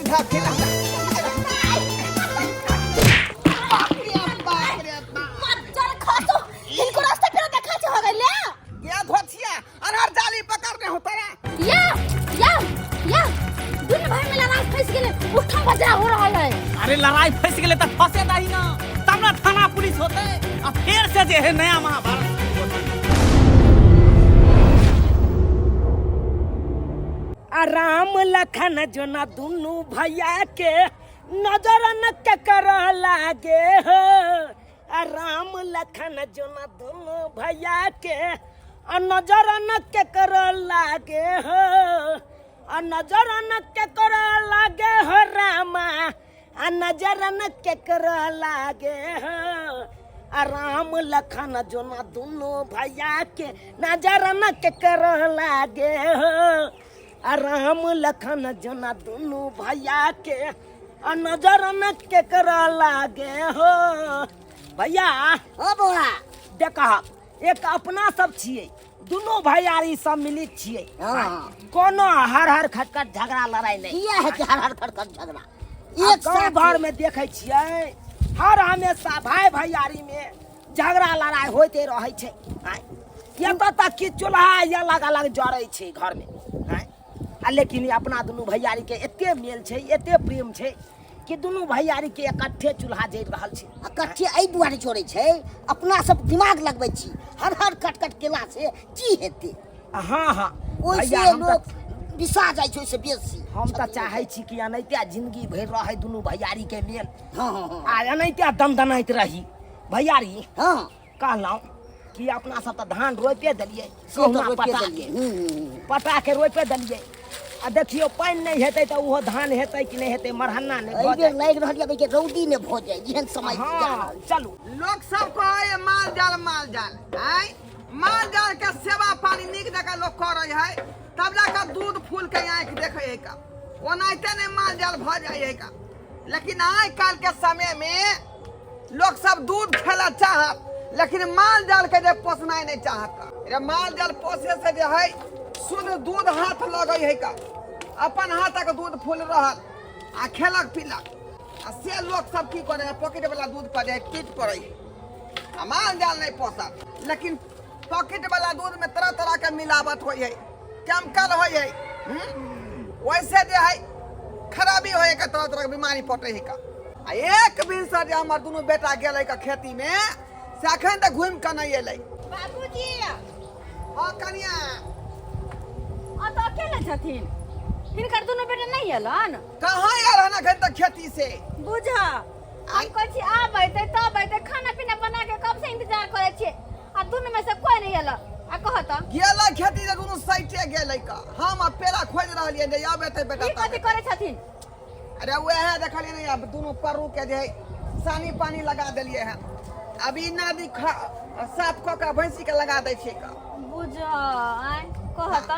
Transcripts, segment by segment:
खा खिला। बाप रे बाप रे बाप। चल खसो, हिनको रास्ता फेर देखा छै हो गेल। गया धोथिया अनहर जाली पकड़ने हो तोरा। या या या, दुनू भाई में लड़ाई फंस गेलै, उठम बजरा हो रहल है। अरे लड़ाई फंस गेलै तऽ फंसे दही ना, तब ना थाना पुलिस होते आ फेर से जे है नया महाभारत शुरू होतै। आ राम लखन जोना दुनू भैया के नजर न ककर लागे हो। आ राम लखन जोना दुनू भैया के आ नजर न ककर लागे हो। आ नजर न ककर लागे हो रामा, आ नजर न ककर लागे हो। आ राम लखन जोना दुनू भैया के नजर न ककर लागे हो। आ राम लखन जोना दुनू भैया के आ नजर न केकर लागे हो। भैया। ओ बौआ। देख, एक अपना सब छियै, दुनू भैयारी सब मिलित छियै। कोनो हर हर खटखट झगड़ा लड़ाई नहि। किया हेतै हर हर खटखट झगड़ा? एक एक गाँव साथ भर में देखै छियै, हर हमेशा भाई भैयारी में झगड़ा लड़ाई होइते रहै छै। आँय, एतऽ तक कि चूल्हा अलग अलग जरै छै घर में। आँय, आ लेकिन ई अपना दुनू भैयारी के एते मेल छै, एते प्रेम छै कि दुनू भैयारी के इकट्ठे चूल्हा जरि रहल छै। इकट्ठे एहि दुआरे जोड़ै छै, अपना सब दिमाग लगबै छी हर हर कट कट केला से की हेतै। हाँ हाँ। ओहिसे भैया, हम लोक तऽ बिसा जाइ छै ओहिसे बेसी। हम तऽ चाहै छी कि एनाहिते जिंदगी भरि रहै दुनू भैयारी के मेल। हाँ हाँ हाँ आ एनाहिते दनदनाइत रही भैयारी। कहलहुँ कि अपना सब तऽ धान रोपे देलियै। से तऽ कहुना रोपे पटा देलियै। हूँ। पटा के रोपे देलियै आ देखियौ पानि नहि हेतै तऽ ओहो धान हेतै कि नहि हेतै, मरहन्ना नहि एहि भऽ बेर जाय। लागि रहल यऽ कि रौदी नहि भऽ जाय जेहन समय जा रहल छै। चलू। लोक सब कहै माल जाल माल जाल, आँय माल जाल के सेवा पानी नीक जकाँ लोक करै है तब जाकऽ दूध फूल के आँखि देखै है का, ओनाहिते नहि माल जाल भऽ जाइ है का। लेकिन आइ काल्हि के समय में लोक सब दूध खेला चाहत लेकिन माल जाल के जे पोसनाइ नहि चाहत। रे माल जाल पोसे से जे है शुद्ध दूध हाथ लगै है का, अपन हाथक दूध फूल रहल आ खेलक पीलक। आ से लोक सब की करे है, पॉकेट वाला दूध पर जे है पीट पड़ै है आ माल जाल नहि पोसत। लेकिन पॉकेट वाला दूध में तरह तरह के मिलावट होइ है, केमिकल होइ है, वैसे जे है खराबी होइ है का, तरह तरह के बीमारी पटै है का। आ एक दिन से जे हमर दुनू बेटा गेलै का खेती में से अखन तक घुमि कऽ नहि एलै। बाबूजी। हँ कनिया। अतऽ अकेले छथिन, हिनकर दुनू बेटा नहि एलन? कहाँ आयल हन अखन तक खेती से। बुझ, हम कहै छी आब अयतै तब अयतै, खाना पीना बना के कब से इंतजार करै छियै आ दुनू में से कोई नहि एल। आ कहत गेलै खेती से दुनू सैटे गेलै का, हम आ पेड़ा खोजि रहलियै जे आब एतै बेटा। ई तब कथी एतै। करै छथिन? अरे वएह देखलियै ने, आब दुनू परू के जे है सानी पानी लगा देलियै हन, अब ई नदी साफ कऽ के भैंसी के लगा दै छियै का। बुझ आय कहत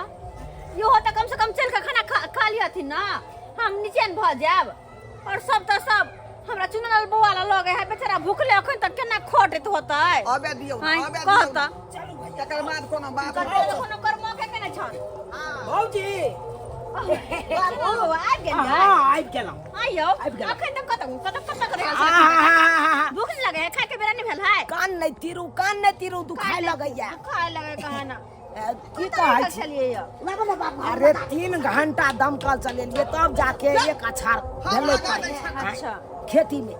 इहो तऽ कम से कम चलि कऽ खाना खा लिहथिन ना, हम निचैन भऽ जायब। और सब तऽ सब हमरा चुनल बौआ ला लगे है, बेचारा भूखले अखन तक केना खटैत होतै। अबे दियौ ना, आँय, अबे दियौ कहत। ना। तकर बाद कोनो बात कते नहि। कोनो कर्म के केने छल। भौजी। बाबू आबि गेल। हाँ, आबि गेलहुँ। आइयो। आबि गेलहुँ। अखन तक कतऽ कतऽ कतऽ करै आहा। भूख नहि लगे है? खाय के बेरा नहि भेल है? कान नहि तीरू, कान नहि तीरू, दुखाय लगैया। दुखाय लगे कहाँ ना। की कहै छी? छलियै यौ? लाबो ने बाबू। अरे 3 घंटा दमकल चलेलियै तब जाके एक अछार हम भेलै लगा पानि। दै छियै। अच्छा। खेती में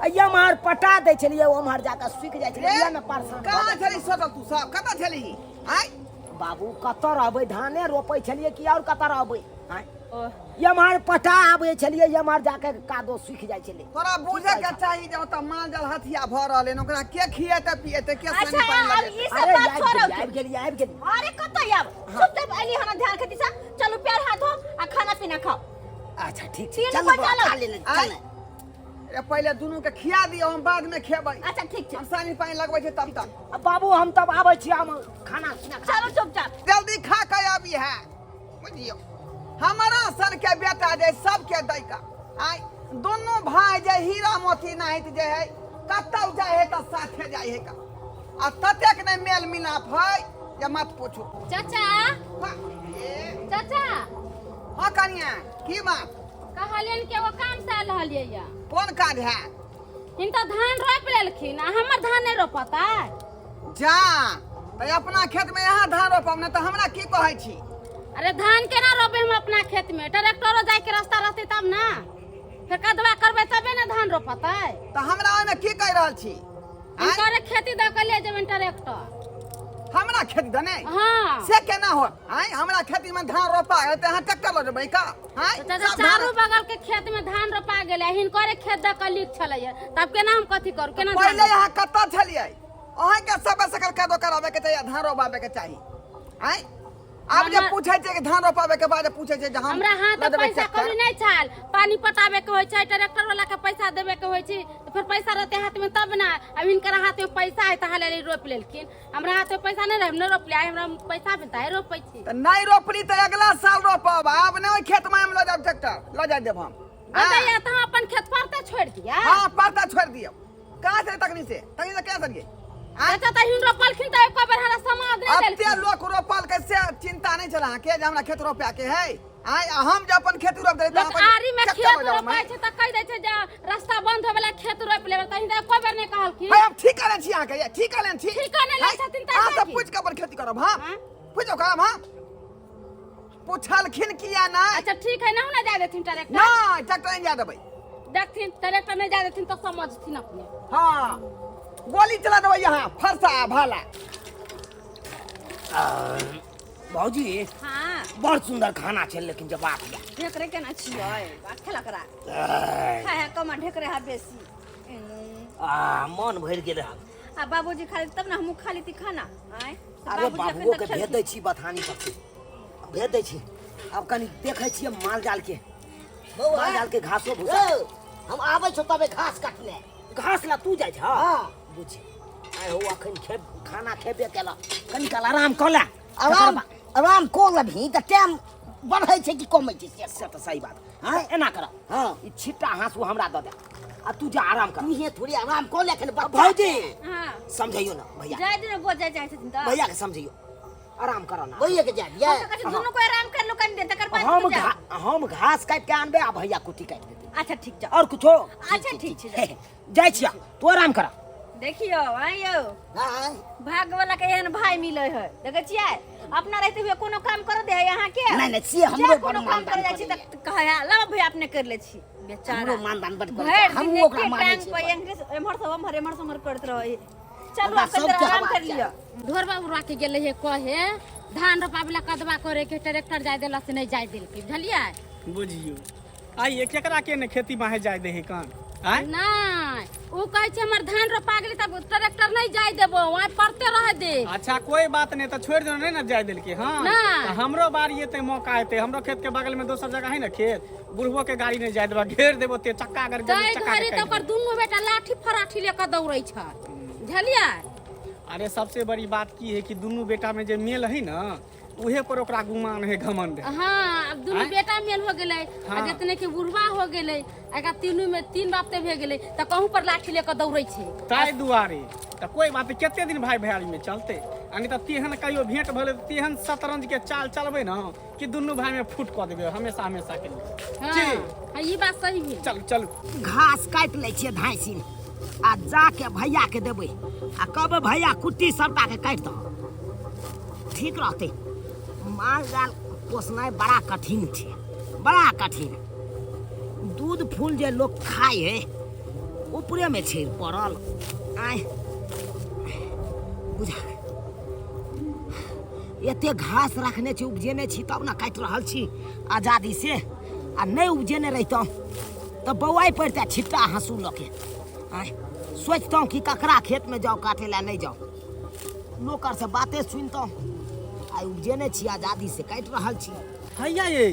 एम्हर पटा दै छलियै, ओम्हर जाके सुखि जाइ छलै। इएह ने परेशान भऽ कहाँ जाइ छली सोचल तू सब कतऽ छली आँय? बाबू कतऽ रहबै, धाने रोपै छलियै कि आओर कतऽ रहबै आँय? ओ। एम्हर पटा आबै छलियै, एम्हर जाके कादो सुखि जाइ छलै। तोरा बुझे के चाही जे ओतऽ माल जाल हथिया भऽ रहल है, ओकरा के खिएतै पिएतै, के अच्छा सानी पानी आब लगेतै? ई सब अरे बात आबि छोड़ो। गेली, आबि गेली, आबि गेली। अरे कतऽ आब, चुपचाप अयली हन ध्यान खेती से, चलू पैर हाथ धो आ खाना पीना खाओ। अच्छा ठीक छै। तीन चल को बौआ, चलो। खा ले, आँय? चल। अरे पहिले दुनू के खिया दियौ, हम बाद में खेबै। अच्छा ठीक छै। हम सानी पानी लगबै छै तब तक। आ बाबू हम तब आबै छी, हम खाना पीना खा चलू चुपचाप। जल्दी खा के आबी है। बुझियौ हमारा सन के बेटा जे सबके दै का, आय दुनू भाई जे हीरा मोती नाहित जे है, कतौ जाइ है तऽ साथे जाइ है का, आ ततेक नहि मेल मिलाप है जे मत पूछू। चाचा। हाँ, ए, चाचा। हाँ कनिया, की बात? कहलियनि कि एगो काम से आयल रहलियै या। कोन काज है? हिनका धान रोपि लेलखिन आ हमर धान नहि रोपता। जा तऽ अपना खेत में यहाँ धान रोपब ने तऽ हमरा की कहै छी? अरे धान केना रोपे हम अपना खेत में? ट्रैक्टरो जाय के रास्ता रहतै तब ना, फेर कदवा करबै तबे ने धान रोपतै। तऽ हमरा ओहिमे की कहि रहल छी? हिनकर खेती दऽ के ले जेबनि ट्रैक्टर। हमरा खेती दने? हाँ। से केना हो? आय हमरा खेती में धान रोपा है तऽ अहाँ ट्रैक्टर लऽ जेबै का? आय तऽ चाचा चारू बगल के खेत में धान रोपा गेलै, हिनकरे खेत दऽ के लीक छलैया, तब केना हम कथी करू, केना धान पहिले रोपू? अहाँ कतऽ छलियै? अहाँके सब सकल कदो कराबे के चाही आ धान रोपाबे के चाही। आय आब जे पूछै छै कि धान रोपाबे के बाद पूछै छै जे हम हमरा हाथ लऽ देबै पैसा ट्रैक्टर। कौड़ी नहीं छाल, पानी पटाबे के होइ छै, ट्रैक्टर वाला के पैसा देबे के होइ छै, तऽ फेर पैसा रहते हाथ में तब ना। अब हिनकर हाथ में पैसा है तऽ हाले रोपि लेलखिन, हमरा हाथ में पैसा नहीं रहे, हम नहीं रोपलियै, आइ हमरा पैसा भेल तऽ रोपै छी। तऽ नहि रोपली तऽ अगला साल रोपब, आब नहि ओहि खेत में हम लऽ जायब ट्रैक्टर, लऽ जाय देब हम। बताइए तऽ हम अपन खेत परते छोड़ि दिया? हाँ परता छोड़ि दियौ। कहाँ से तखनी से तखनी से केना सरियै? अच्छा तऽ हिन रोपलखिन तऽ एको बेर हमरा समाद नहि एते देलखिन। लोक रोपल के से चिंता नहीं छल अहाँके जे हमरा खेत रोपा के है। आय आ हम जे अपन खेती रोप देली तऽ लोक अपन आरी में ट्रैक्टर खेत लऽ जाउ रोपै छै तऽ कहि दै छै जे रास्ता बंद होय वाला खेत रोपि लेबै, तऽ हिनका एको बेर नहि कहलखिन। है, हम ठीक करै छी अहाँके, ये, ठीक करै छी। ठीक करै लै है, छथिन तऽ अहाँ एना सब की? पूछि कऽ अपन खेती करब, हाँ? हाँ? पूछि कऽ करब, हाँ? पुछलखिन किया नहि? अच्छा ठीक है, ना ना जाय देथिन ट्रैक्टर। नहि, ट्रैक्टर नहि जाय देबै। देखथिन ट्रैक्टर नहि जाय देथिन तऽ समझथिन अपने। हाँ, गोली चला देबै यहाँ फरसा आ भाला। भौजी। हाँ। बड़ सुंदर खाना छै लेकिन जवाब दिया। ढेकरे केना छियै? बात खेला करा। खाय है कम आ ढेकरे है बेसी। आ मन भरि गेल हन। आ बाबूजी खा लेती तब ना हमहूँ खा लेती खाना। आँय? तऽ अरे बाबूजी अखन बाबुओ तक के भेज खेलखिन। दै छी, बथानी पर से भेज दै छी। आब कनी देखै छियै माल जाल के, बौआ। माल जाल के घासो भूसा। यौ, हम आबै छौ तबे घास काटने। घास ला तू जाइ छह? हाँ। बुझ आइ हो अखन खे खाना खेबे केला, कनी काल आराम कऽ ले। आराम आराम कऽ लेबही तऽ टाइम बढ़ै छै कि कमै छै से? से तऽ सही बात। हाँ एना कर। हाँ। ई छिट्टा हाँसू हमरा दऽ दे आ तू जा आराम कर। तू हे थोड़ी आराम कऽ ले अखन बच्चा। भौजी। हाँ। समझैयो ना भैया। जाय दिनो बोझ जाय चाहै छथिन तऽ। भैया के समझैयो, आराम करो ना। भैया के जाय दियै। हम तऽ कहै छी दुनू कोइ आराम कर लो कनी देर, तकर बाद हम तू जा। हम घास काटि के आनबै आ भैया कुट्टी काटि देतै। अच्छा ठीक छै। और कुछो? अच्छा ठीक छै, हे, जाइ छियै, तू आराम कर। देखियौ आइयौ। हाँ। भाग्य वाला के एहन भाई मिलै है, देखै छियै? अपना रहते हुए कोनो काम कर दे है अहाँ के? नहीं, नहीं, से हमरो जे बड़ कोनो काम मानदान करे जाइ छी करैए। तऽ कहै है, लाओ भैया अपने कर लै छी। बेचारा। हमरो मानदान बड़ करैए। भरि दिन हमहूँ एके ओकरा मानै टांग छियै पर बड़। एम्हर से ओम्हर, एम्हर से ओम्हर करैत रहै। चलू हमरा आब कनी देर सबके आराम आवाज कर लिअ। ढोरबा उड़वा के गेलै हे कहे धान रोपाबे ला कदवा करे के, ट्रैक्टर जाय देला से नहीं जाय देलकै, बुझलियै? बुझियौ आइए केकरा के ने खेती माहे जाय दे है कान? आँय? नहीं, उ कहै छै हमर धान रोपा गेलै तब ट्रैक्टर नहीं जाय देबो, वहाँ पड़ते रह दे। अच्छा कोई बात नहीं, तो छोड़ दो, नहीं ना जाय देलकै। हाँ। नहीं। तो हमरो बारी एते मौका एते, हमरो खेत के बगल में दोसर जगह है ना खेत, बुढ़बो के गाड़ी नहीं जाय देबा, घेर देबो ते चक्का अगर गेल तै चक्का के घड़ी तऽ काटि ओकर देबो। दुनू बेटा लाठी फराठी लेके दौड़ै छै, बुझलियै? अरे सबसे बड़ी बात की है कि दुनू बेटा में जे मेल है ना, उहे पर ओकरा गुमान है, घमंड है। हाँ, अब दुनू आँय? बेटा मेल हो गेलै, आ हाँ। जितने के बुढ़वा हो गेलै, एकरा तीनू में तीन बाप ते भे गेलै, तऽ कहूँ पर लाठी लेके दौड़ै छै। ताहि दुआरे तऽ कोई बात नहीं, कते दिन भाई भैयारी में चलते, आ नहीं तऽ तेहन कहियो भेंट भेलै तऽ तेहन शतरंज के चाल चलबै ना कि दुनू भाई में फूट कऽ देबै हमेशा हमेशा के लिए। हाँ, जी। हाँ, ई बात सही भेल। चल चलू। घास काटि लै छियै धाँसिन आ जाके भैया के देबै आ कहबै भैया कुट्टी सबटा के काटि दहो, ठीक रहतै। माल जाल पोसनाइ बड़ा कठिन छै, बड़ा कठिन। दूध फूल जे लोक खाइ है ऊपरेमे छै पड़ल। आँय बुझा एते घास रखने छी, उपजेने छी तब ने काटि रहल छी आजादी से, आ नहि उपजेने रहितहुँ तऽ बौआइ पड़ितै छिट्टा हाँसू लऽ के। आँय सोचितहुँ कि ककरा खेतमे जाउ काटै लए, नहि जाउ, लोक आरसँ बाते सुनितहुँ। आइ उपजेने छी आजादी से काटि रहल छी। हैया ये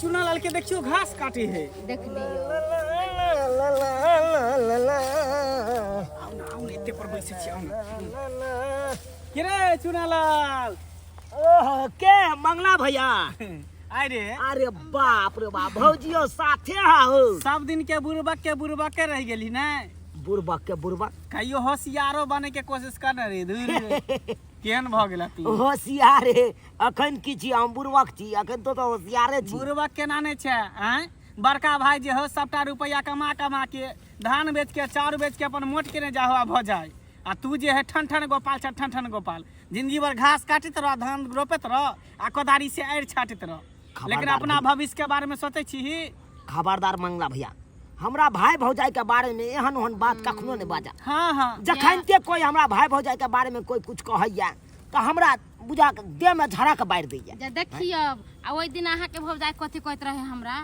चुनालाल के देखियो घास काटे है। देख लियो। आउ ना, आउ ना, एते पर बैसे छी, आउ ना। के रे चुनालाल? ओह के मंगला भैया? आय रे। अरे बाप रे बाप, भौजियो साथे हो। सब दिन के बुड़बक के बुड़बक के रह गेली ने। बुड़बक के बुड़बक। कहियो होशियारो बने के कोशिश कर रे, दूर केहन भऽ गेला तू? होशियार हे अखन की छी, हम बुड़बक छी अखन तो होशियारे छी। बुड़बक केना नहि छै? आँय बड़का भाई जे हो सबटा रुपैआ कमा कमा के धान बेच के चाउर बेच के अपन मोट केने जाहो आ भऽ जाय आ तू जे है ठन ठन गोपाल छ ठन ठन गोपाल जिंदगी भर घास काटैत रह धान रोपैत रह आ कोदारी से आड़ि छाटैत रह लेकिन अपना भविष्य के बारे में सोचै छी खबरदार मंगला भैया हमरा भाई भौजाई के बारे में एहन ओहन बात कखनो नहीं बाजा। हाँ हाँ जखन ते कोई हमरा भाई भौजाई के बारे में कोई कुछ कहैया तो हमरा बुझा के देह में झड़क बारि दैया। जे देखियो आ ओहि दिन अहाँके भौजाई कथी कहैत रहे हमरा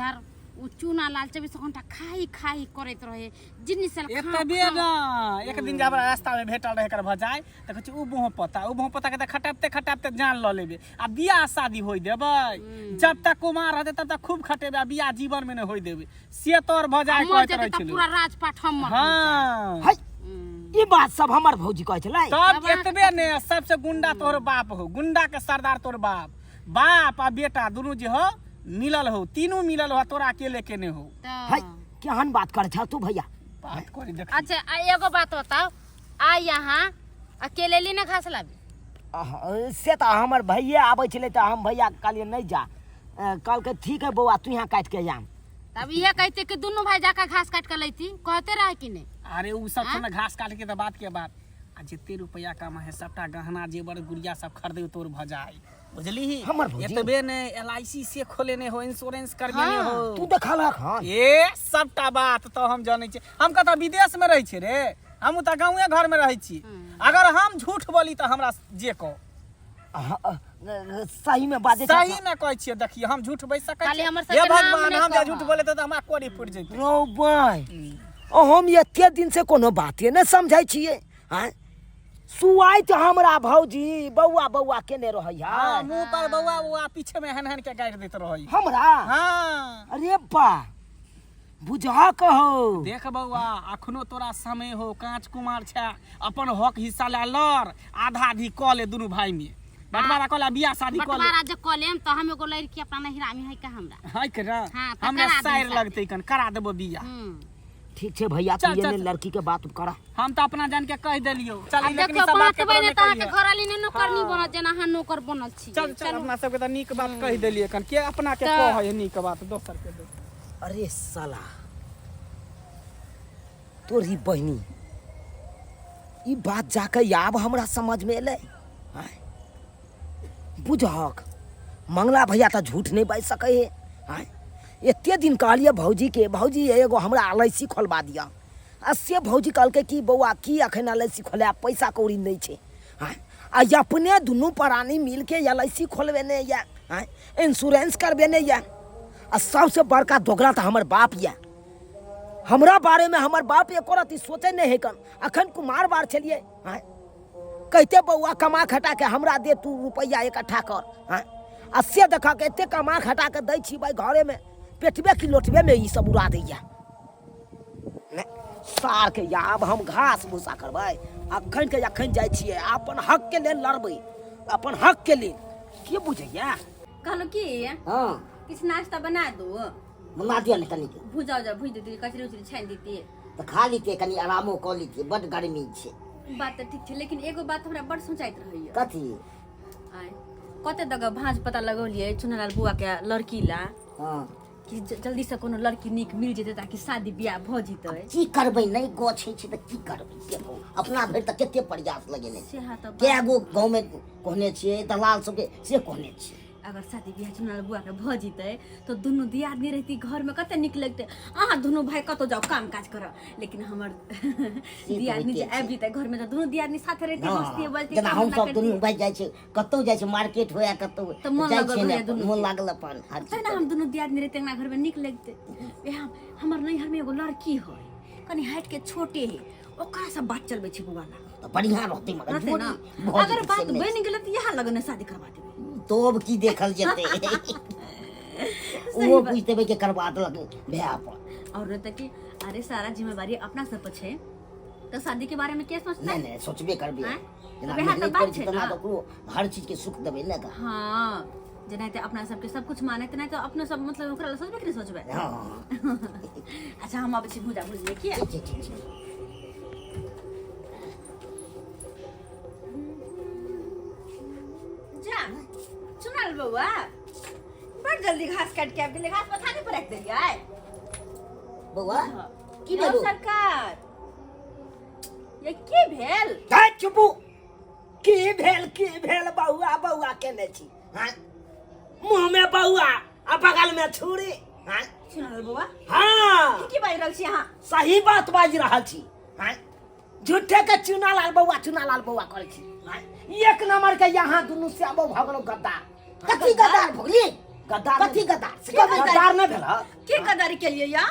डर उ चूना लाल 24 घंटा खाई खाई करैत रहे जिन्नी साल एतबे ना एक दिन जे हमरा रास्ता में भेटल रहे एकर भजाई तऽ कहै छै उ मुँह पता उ मुँह पता के तऽ खटापते खटापते जान लऽ लेबै आ बियाह शादी होय देबै जब तक कुमार रहतै तब तक खूब खटेबै आ बियाह जीवन में नहि होय देबै से तोर भजाई मर कहैत जेतै रहै तऽ छलै। पूरा राजपाट हमर। हाँ है ई बात सब हमर भौजी कहै छलै। तब एतबे ने सबसे गुंडा तोहर बाप हो गुंडा के सरदार तोहर बाप बाप आ बेटा दुनू जे हो मिलल हो तीनू मिलल हो तोरा अकेले के नहीं हो। है केहन बात करै छ तू भैया? बात करी देख। अच्छा एगो बात बताओ आ यहाँ अकेले ली ना घास लाबी? से तऽ हमर भैया आबै छलै तऽ हम भैया कहलियै नहीं जा कहलकै ठीक है बौआ तू यहाँ काटि के आम। तब इहे कहते कि दुनू भाई जाकर घास काट के लैती कहते रहे कि नहीं? अरे उ सब ना घास काट के तऽ बात के बात आ जते रुपया कमा है सबटा गहना जेवर गुड़िया सब खरीदे तोर भजाई बुझली हमर भौजी? एतबे ने एलआईसी से खोलेने हो इंश्योरेंस करबेने हो। तू देखलक? हां ए सबटा बात तो हम जानै छी। हम कतऽ विदेश में रहै छी रे हम तऽ गाँवे घर में रहै छी। अगर हम झूठ बोली तऽ हमरा जे कहो। सही में बाजै सही में कहै छियै देखिए हम झूठ बाजि सकै छी। हे भगवान हम जे झूठ बोले तऽ हमरा कोरी फुटि जेतै। रौ भाई हम एते दिन से कोनो बाते नहि समझै छियै। आँय सुआइत तऽ हमरा भौजी बौआ बौआ केने रहै है मुँह पर बौआ बौआ पीछे में हन हन के गारि दैत रहै हमरा। हाँ अरे बा बुझा कहो देख बौआ अखनो तोरा समय हो कांच कुमार छै अपन हक हिस्सा ले लड़ आधा आधी कऽ ले दुनू भाई में बंटवारा कऽ ले बियाह शादी कऽ ले। बंटवारा जे कऽ लेम तऽ हम एगो लड़की अपना नहिरा में है का हमरा है के ना हमरा साइर लगतै कन करा देबो बियाह। ठीक छै भैया तू ये लड़की के बात करा। हम तऽ अपना जान के कहि देलियौ। चल लेकिन सब बात के नहि तऽ अहाँके घरवाली ने नौकरनी बनत जेना अहाँ नौकर बनल छी। चल चल अपना सबके तऽ नीक बात कहि देलियै कन के अपना के कहै नीक बात दोसर के दे। अरे साला तोरी बहिनी ई बात जाके आब हमरा समझ में एलै। बुझहक मंगला भैया तऽ झूठ नहीं बाजि सकै है। आँय एते दिन कहलियै भौजी के भौजी एगो हमरा एल I C खोलबा दिअ आ से भौजी कहलकै कि बौआ की अखन एल I C खोलायब पैसा कौड़ी नहीं छै। आँय आ अपने दुनू प्राणी मिलके एल I C खोलबेने यऽ। आँय इंश्योरेंस करबेने यऽ आ सबसे बड़का दोगला तऽ हमर बाप यऽ। हमरा बारे में हमर बाप एको रत्ती सोचै नहीं है कन अखन कुमार बार छलियै। आँय कहते बौआ कमा खटा के हमरा दे तू रुपैआ इकट्ठा कर। आँय आ से देखा के एते कमा खटा के दै छी भाई घरे में पेटबे की लोटबे में ई सब उड़ा दैया। सार के आब हम घास भूसा करबै अखन के अखन जाइ छियै अपन हक के लेल लड़बै अपन हक के लेल के बुझैया। कहलहुँ की हाँ किछु नाश्ता बना दू? बना दिअ ने कनिक। भुजा उजा भुजि देती कचरी उचरी छानि देती तऽ खा लीतियै कनि आरामो कऽ लीतियै बड गर्मी छै। बात तऽ ठीक छै लेकिन एगो बात हमरा बड़ सोचाइत रहैया। कथी? आँय कते दगा भाँज पता लगौलियै चुनालाल बुआ के लड़की ला। हाँ कि जल्दी से कोनो लड़की नीक मिल जेतै ताकि शादी बियाह भऽ जेतै। की करबै नहि गछै छै तऽ की करबै अपना भरि तऽ कते प्रयास लगेने सेहा तऽ कए गो गाँवमे कहने छियै दलाल सबके से कहने छियै। अगर शादी बियाह चुनालाल बुआ के भऽ जेतै तऽ दुनू दियादनी रहती घर में कते नीक लगतै। अहाँ दुनू भाई कतौ जाउ काम काज करऽ लेकिन हमर दियादनी जे आबि जेतै घर में तऽ दुनू दियादनी साथे रहती हँसती बोलती। जेना हम सब दुनू भाई जाइ छियै कतौ जाइ छियै मार्केट होया कतौ तऽ मन जाइ लागल छियै ने रहैया दुनू मन के। लागल अपन हर चीज। तहिना हम दुनू दियादनी रहते अंगना घर में नीक लगतै। वएह हमर नैहर में एगो लड़की है कनि हाइट के छोटे है ओकरा से बात चलबै छै बौआ ला तऽ बढ़िया रहतै मगर रहतै ना? भऽ अगर जेतै बात से नहि। बनि गेलै तऽ इएह लगन शादी करवा देबै। तब की देखल जेतै ओहो बुझि देबै के करवा देलक भैया पर। और रहतै कि अरे सारा जिम्मेवारी अपना सब पर छै तऽ शादी के बारे में के सोचतै? नहीं नहीं सोचबे करबै। आँय? जेना वएह तऽ मेहनत बात करै छी छै तेना ना। तऽ ओकरो हर चीज के सुख देबै ने गा। हाँ जेनाहिते अपना सबके सब कुछ माने तेनाहिते अपनो सब मतलब ओकरा लए सोचबै कि नहि सोचबै? हाँ अच्छा हम अबै छी भूजा भुजबै किया? ठीक ठीक ठीक। जा चुनाल बौआ बड़ बड़ जल्दी घास काट के आबि गेलै, घास पथारी पर राखि देलियै। बौआ की यौ भेलो? सरकार, ये की भेल? धै चुपू, की भेल की भेल? बौआ बौआ केने छी, हाँ? मुँह में बौआ आ बगल में छुरी, हाँ? सुनल बौआ? हाँ। की बाजि रहल छी अहाँ? सही बात बाजि रहल छी, हाँ? झूठे के चुना लाल बौआ चुना लाल बौआ करै छी, हाँ? एक नंबर के यहाँ दुनू श्यामो भऽ गेलौ गद्दार। कथी गद्दार भऽ गेलियै? गद्दार। कथी गद्दार से के कहू? गद्दार नहि भेल? की गद्दारी केलियै या?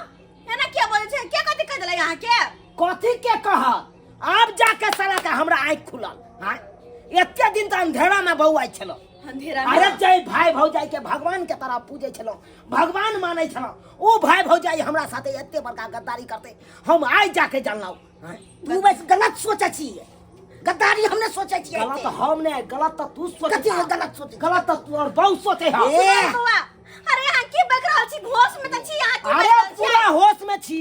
एना किया बोलै छै? के कथी कह देलै अहाँके? कथी के कहत? आब जाके साला के हमरा आँखि खुलल, हाँ? एते दिन तऽ अंधेरा में बौआइ छलौ। अंधेरा में? अरे जय भाई भौजाई के भगवान के तरह पूजै छलहुँ, भगवान मानै छलहुँ, ओ भाई भौजाई हमरा साथे एते बड़का गद्दारी करते हम आइ जाके जानलहुँ, हाँ? तू बस गलत सोचै छी, गद्दारी हम नहि सोचै छियै। गलत हम नहि, गलत तऽ तू सोचै। कथी हम गलत सोचै छी? गलत तऽ तू और बहुत सोचै हँ। ए, बौआ, अरे अहाँ की बक रहल छी? होश में तऽ छी अहाँ? की अरे बाजि रहल छी? पूरा होश में छी,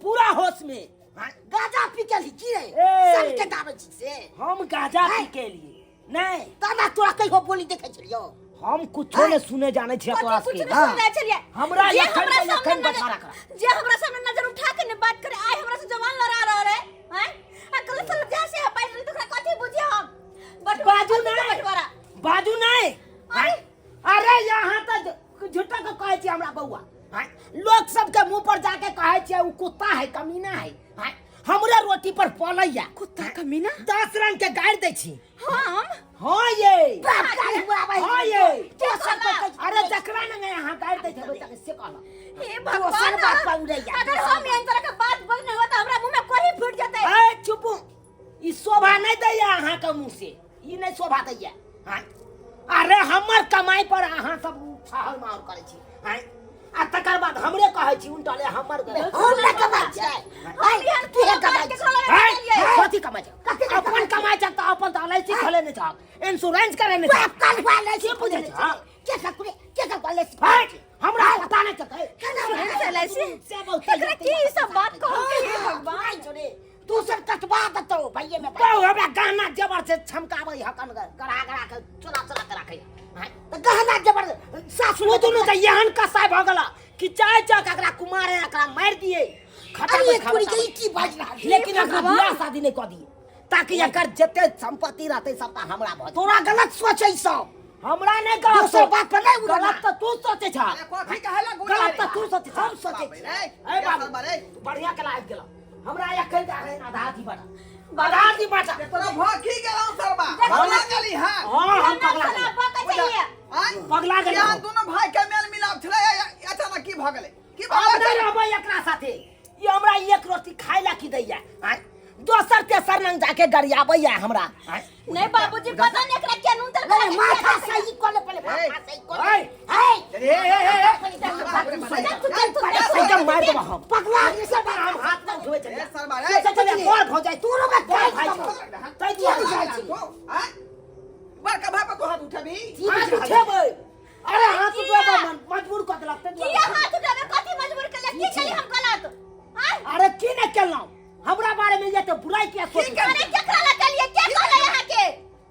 पूरा होश में, हाँ? गाजा पी के की रे? ए। सन के दाबै छी से? हम गाजा पी के लिए नहीं। दादा तोरा कहियो बोली देखै छलियौ? हम कुछो नहीं सुने जाने छियै कथी तोरा कुछ सबके। नहीं सुनने छलियै। हमरा जे एखन हमरा के सामने एखन नजर- बसारा करा। जे हमरा सामने नजर उठा के ने बात करे, आइ हमरा से जवान लड़ा रहल है, हैं? आ गलत सलत जहाँ से बाजि रहल, तोरा कथी बुझिए हम? बटवारा बाजू कथी के? नहीं। बटवारा। बाजू नहीं। अरे। अरे यहाँ तऽ झूठा के कहै छियै हमरा बौआ, हाँ? लोक सबके मुंह पर जाके कहै छियै ओ कुत्ता है, कमीना है, हाँ? हमरे रोटी पर पलैया। कुत्ता कमीना? 10 रंग के गारि दै छी। हम? हाँ ये। बाप काल्हि हुआ आबै। हाँ ये। दोसर पर कहै छी। अरे जकरा ने यहाँ गारि दै छै तक से कहलक। हे दोसर भगवान, बात पर उड़ैया। अगर हम एहन तरह के बात बोलने हो तऽ हमरा मुंह में कोही फूट जेतै। ए चुपू, ई शोभा नहीं दैया अहाँके मुँह से, ई नहीं शोभा दैया, हाँ? अरे हमर कमाई पर अहाँ सब छहल माहौल करै छी, हाँ? आ तकर बाद हमरे कहै छी उनटले हमर हम नहि कमाइ छियै। हम एहन तू कोनो कमाइ बात छी। केकरो लग हैं? नहि केलियै। कथी कमाइ छै? अपन कमाइ छै तऽ अपन तऽ एल I C खोले नहि छह, इंश्योरेंस करे नहि छह। बाप काल्हि हुआ एल I C के बुझै खोलने छै, हाँ? के सकुरे के सकुरे एल I C? हैं? हमरा पता नहीं चलतै। LIC? से बहुत। एकरा की ई सब बात कहल के? हे भगवान। छोड़े, दोसर कटवा देतौ भैये में। बहु हमरा गहना जेवर से छमकाबै हकन, गड़ा गड़ा के चोरा चोरा के राखै, हैं? तऽ गहना जेवर सासु ओ दुनू तऽ एहन कसाई भऽ गेल कि चाय चक एकरा कुमारे एकरा मारि दिए। अरे कुड़ी के ई की बाजि रहल छै? लेकिन एकरा बियाह शादी नहि कऽ दिए ताकि एकर जते संपत्ति रहतै सबटा हमरा भऽ जाय। तोरा गलत सोचै सब। हमरा नहि गलत दोसर सोच। बात पर नहि उड़ना। गलत तऽ तू सोचै छह। अरे कथी कहेला गुंडा गलत रे? तऽ तू सोचै छह। हम सोचै बाप छी। रे, ए ए बाबू। बाबू रे, बढ़िया कला आबि गेल। हमरा एखन के आधा अथी बाटा, आधा अथी बाटा। तोरा भऽ की गेलौ सरबा? पगला गेली? हां। हाँ, हम पगला साला गेलहुँ। बकै चाहिए। आँय? पगला गेलहुँ। यहाँ दुनू भाई के मेल मिलाप छलै, अचानक की भऽ गेलै? की भऽ आब गेलै? नहि रहबै एकरा साथे। ई हमरा एक रोटी खाय ला की दैया, आँय? दोसर तेसर नंग जाके गरियाबैया हमरा, आँय? नहीं बाबूजी, पता नहीं एकरा क्या नून तेल नहीं, खा के माथा किया। सही कऽ ले पहिले, ए। माथा सही कऽ ले। आँय? हे, ए, ए, ए, ए, एकदम मारि देबो हम। पगला के सब हम हाथ नहि उठबै छलियै। ए सरबा रे। चल, चल, चल, बड़ भऽ जाइ। तोरो बा बड़ भाइ खाइ छौ। तै दुआरे जाइ छी। तो, आँय? बड़का भाई पर तू हाथ उठेबी? हाथ उठेबै? अरे हाथ उठेबै, मजबूर कऽ देलक ताहि किया दुआरे। हाथ उठाबे? कथी मजबूर केलक? की केली हम गलत? आँय? अरे की नहि केलहुँ? हमरा बारे में ये तो बुराई किया सोचै छी? अरे केकरा लग गेलियै? के कहलै अहाँके?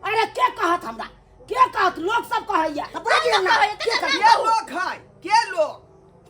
अरे के कहत हमरा? के कहत? लोक सब कहैया। तऽ बाजि हम ना। कहै तऽ के केकरा के कहू? लोक है? के लोक?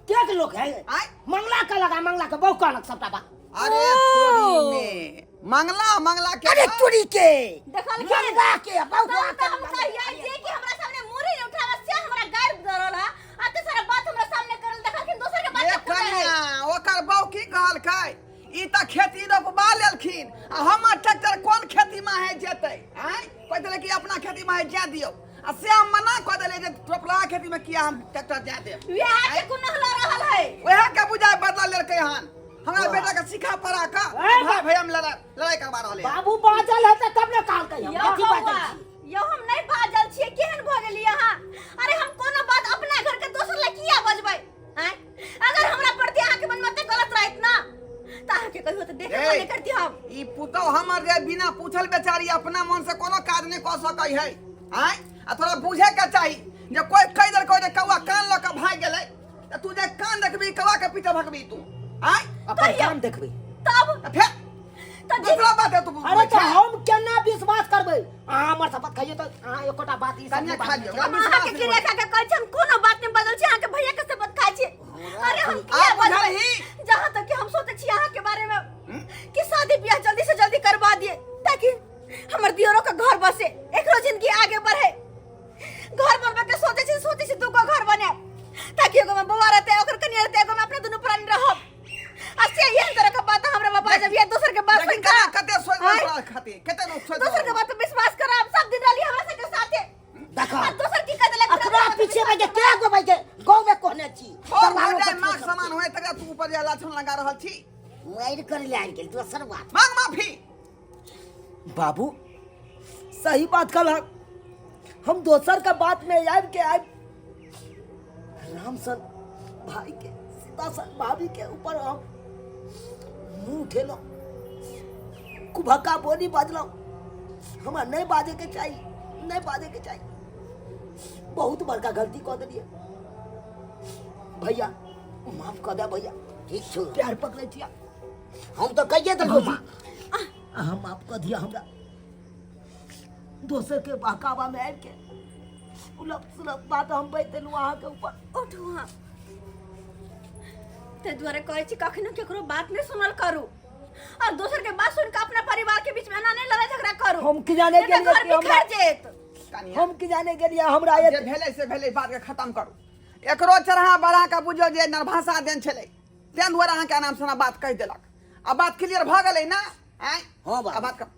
के के लोक है? आँय? मंगला के लगा, मंगला के बहु कहलक सबटा बात। अरे तोरी में मंगला मंगला के अरे तुरी के देखलखिन? मंगला के बहुआ तब तऽ हम कहियै जे कि हमरा सामने मुड़ी नहि उठाबे से हमरा गारि दऽ रहल है, आ ते सारा बात हमरा सामने करल। देखलखिन दोसर के बात ए के फुटाइ है। कन्या, ओकर बहू की कहलकै? ई तऽ खेती रोपबा लेलखिन आ हमर ट्रैक्टर कोन खेती में है जेतै? आँय, कहि देलै कि अपना खेती में है जाय दियौ, आ से हम मना कऽ देलियै जे रोपला खेती में किया हम ट्रैक्टर जाय देब। वएह के कोनो लऽ रहल है। वएह के बुझाय बदला लेलकै हन। हमरा बेटा के सिखा पढ़ा कऽ ए, भाई भैया में लड़ाई लड़ाई करवा रहलै हन। बाबू बाजल है तब ने कहलकै हम। यौ कथी बौआ, बाजल छी? यौ हम नहि बाजल छियै। केहन भऽ गेलियै अहाँ? अरे हम कोनो बात अपना घर के दोसर लए किया बजबै? आँय, अगर हमरा प्रति अहाँके मन में एते गलत रहत ना तऽ अहाँके कहियो तऽ देखबो ए। नहि करती हम। ई पुतहु हमर जे बिना पूछल बेचारी अपना मन से कोनो काज नहि कऽ सकै है। आँय, आ तोरा बुझे के चाही जे कोई कहि देलकै जे कौआ कान लऽ कऽ भागि गेलै तऽ तू जे कान देखबी कौआ के पीछे भगबी तू? आँय? अपन काम देखबै। तब आ फेर तऽ दूसरा बात है तू अरे तऽ हम केना विश्वास करबै? अहाँ हमर शपथ खाइयो तऽ अहाँ एकोटा बात ई सब कनिया नहि खा बाजै लियौ छै। हम अहाँके क्रिया खा के कहै छी, हम कोनो बात नहि बदल छी, अहाँके भैया के शपथ खाइ छी। अरे हम किया आब बजबै? बुझलही? जहाँ तक कि हम सोचै छी अहाँके बारे में कि शादी ब्याह जल्दी से जल्दी करवा दिए ताकि हमर दियोरो के घर बसे, एकरो जिंदगी आगे बढ़े। घर बनबे के सोचै छी, सोचै छी दूगो घर बनायब ताकि एगो में बौआ रहतै, ओकर कनिया रहतै, एगो में अपने दुनू प्राणी रहब। आ से एहन तरह के बात हमरा बाबा जब ये दोसर के बात लेकिन सुन के कना कते सोच आँय? खातिर कते लोग सोच दोसर के बात पे विश्वास करब, सब दिन रहली हमरा सबके साथे। देखो आ दोसर की कर देलक? अखरा पीछे में के के गो भाई के गाँव में कहने छी और दलालो भऽ जाए के माँ समान होए तकरा तू ऊपर जे लाछन लगा रहल छी। मारि कर ले आबि गेल दोसर बात। मांग माफी। बाबू सही बात कहलक, हम दोसर के बात में आबि के आबि राम सन भाई के सीता सन भाभी के ऊपर हम मुंह उठेलहुँ, कुभक्का बोली बजलहुँ। हमरा नहीं बाजे के चाही, नहीं बाजे के चाही, बहुत बड़का गलती कऽ देलियै भैया, माफ कऽ दे भैया। ठीक छौ। प्यार पकड़ै छियै। हम तऽ कहिए देलहुँ माँ। अहाँ माफ कऽ दिअ हमरा, दोसर के बहकावा में आबि के उलप सुलप बात हम बाजि देलहुँ अहाँके ऊपर। उठू अहाँ। ताहि दुआरे कहै छी कखनो केकरो बात नहि सुनल करू और दोसर के बात सुन के अपना परिवार के बीच में एना नहि लड़ाई झगड़ा करू। हम की जाने नहीं तऽ गेलियै घर कि हमरा बिखर जेत। कनिया, हम की जाने गेलियै हमरा जे भेलै से भेलै, बात के खत्म करू। एकरो चढ़ा बढ़ा के बुझियौ जे नरभाषा देन छलै, ताहि दुआरे अहाँके अनाम शनाम बात कहि देलक। आ बात क्लियर भऽ गेलै ना? आँय? हँ बाबू। आ बात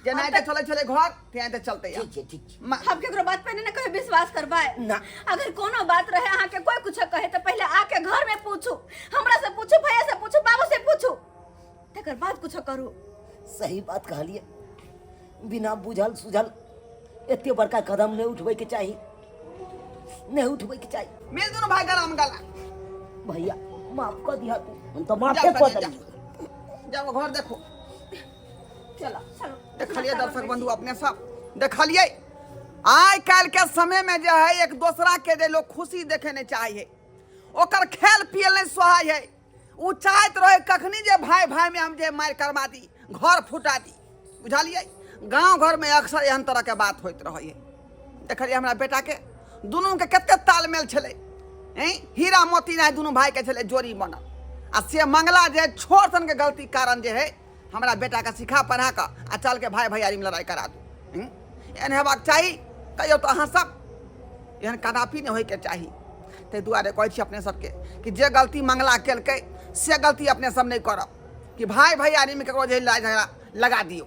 जेनाहिते चलै छलै घर तेनाहिते चलतै आब। ठीक छै, ठीक छै। हम केकरो बात पे नहि कहियो विश्वास करबै ना। अगर कोनो बात रहे अहाँके कोई कुछ कहे तऽ पहिले आके घर में पूछू, हमरा से पूछू, भैया से पूछू, बाबू से पूछू, तकर बाद कुछ करू। सही बात कहलियै, बिना बुझल सुझल एते बड़का कदम नहि उठबैके चाही, नहि उठबैके चाही। मिल दुनू भाई गला में गला। भैया माफ कऽ दिहा तू। हम तऽ माफे जाओ कऽ कनिया, देलियै। जाओ घर देखो। चलो चलो। देखलिए दर्शक बंधु अपने सब देखलिए आइ काल्हि के समय में जे है एक दोसरा के जे लोग खुशी देखे नहीं चाहिए, ओकर खेल पियल नहीं सोहाय है। उ चाहत रहे कखनी जे भाई भाई में हम जे मारि करवा दी, घर फुटा दी। बुझलिए गांव घर में अक्सर एहन तरह के बात होइत रहे है। देखलिए हमरा बेटा के दुनू के कते तालमेल छलै, हैं हीरा मोती नहीं दुनू भाई के छलै जोड़ी बनल। आ से मंगला जे छोट सन के गलती कारण जे है हमरा बेटा के सिखा पढ़ा कऽ आ चल के भाई भैयारी में लड़ाई करा दू। एहन हेबाक चाही कहियो तऽ अहाँ सब एहन कदापि नहि होइके चाही। ताहि दुआरे कहै छी अपने सबके कि जे गलती मंगला केलकै से गलती अपने सब नहि करब कि भाई भैयारी में ककरो जे लड़ाई झगड़ा लगा दियौ।